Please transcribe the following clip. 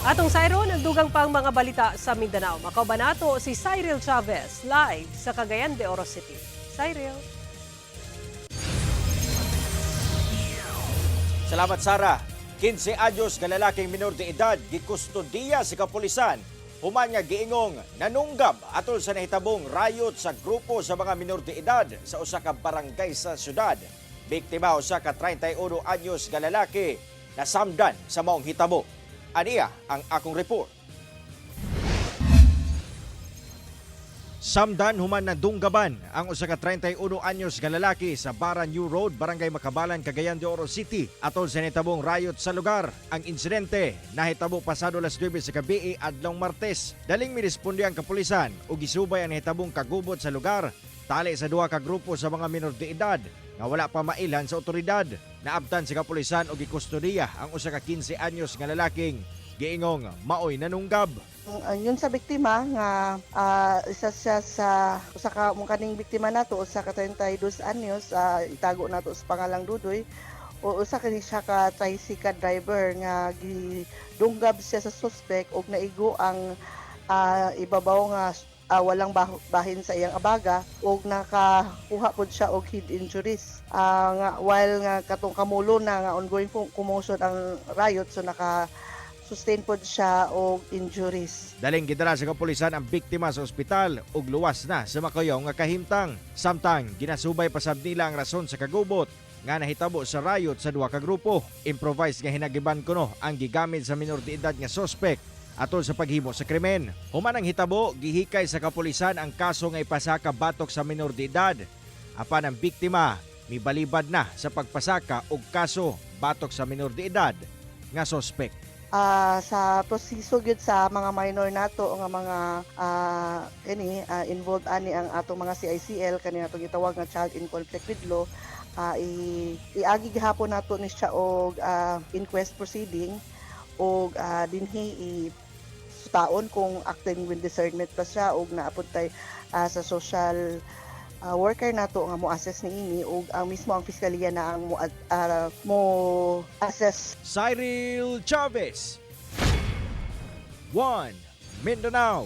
Atong sayro, nagdugang pang mga balita sa Mindanao. Makauban nato si Cyril Chavez live sa Cagayan de Oro City. Cyril. Salamat, Sara. 15 anyos nga lalaking minor de edad gikustodiya sa kapulisan human nga giingong nanunggab atol sa nahitabong riot sa grupo sa mga minor de edad sa usa ka barangay sa syudad. Biktima, usa ka 31 anyos nga lalaki nasamdan sa maong hitabo. Aniya ang akong report. Samdan human na dunggaban ang usa ka 31 anyos nga lalaki sa Bara New Road, Barangay Makabalan, Cagayan de Oro City atol sa nahitabong riot sa lugar. Ang insidente nahitabo pasado alas 9 sa gabi adlong Martes. Daling miresponde ang kapulisan ug gisubay ang nahitabong kagubot sa lugar tali sa duha ka grupo sa mga minor de edad nga wala pa mailhan sa otoridad. Naabtan sa kapulisan og gikustodiya ang usa ka 15 anyos nga lalaking giingong maoy nanunggab. Yun sa biktima nga isa siya sa usa ka mong kaning biktima nato, usa ka 32 anyos, itago nato sa pangalang Dudoy, o usa kini siya ka tricycle driver nga gidunggab siya sa suspect og naigo ang ibabaw nga walang bahin sa iyang abaga og nakakuha pod siya og head injuries. Nga while nga katong kamulo na nga ongoing commotion ang riot, so naka sustain pod siya og injuries. Daling gidala sa kapulisan ang biktima sa ospital ug luwas na sa makayaw nga kahimtang. Samtang ginasubay pasab nila ang rason sa kagubot nga nahitabo sa riot sa duha ka grupo. Improvised nga hinagiban kuno ang gigamit sa minor de edad nga suspect atol sa paghimo sa krimen. Human ang hitabo, gihikay sa kapulisan ang kaso nga ipasaka batok sa minor de edad. Apan ang biktima mibalibad na sa pagpasaka og kaso batok sa minor de edad nga suspect. Sa proseso gyud sa mga minor nato nga mga kini involved ani ang atong mga CICL, kani atong gitawag nga child in conflict with law, iagi gihapon nato ni siya og inquest proceeding og dinhi i sutaon kung acting with discernment pa siya og naapod tay sa social worker nato nga mo assess niini og ang mismo ang piskaliya na ang mo assess. Cyril Chavez. 1 Mindanao.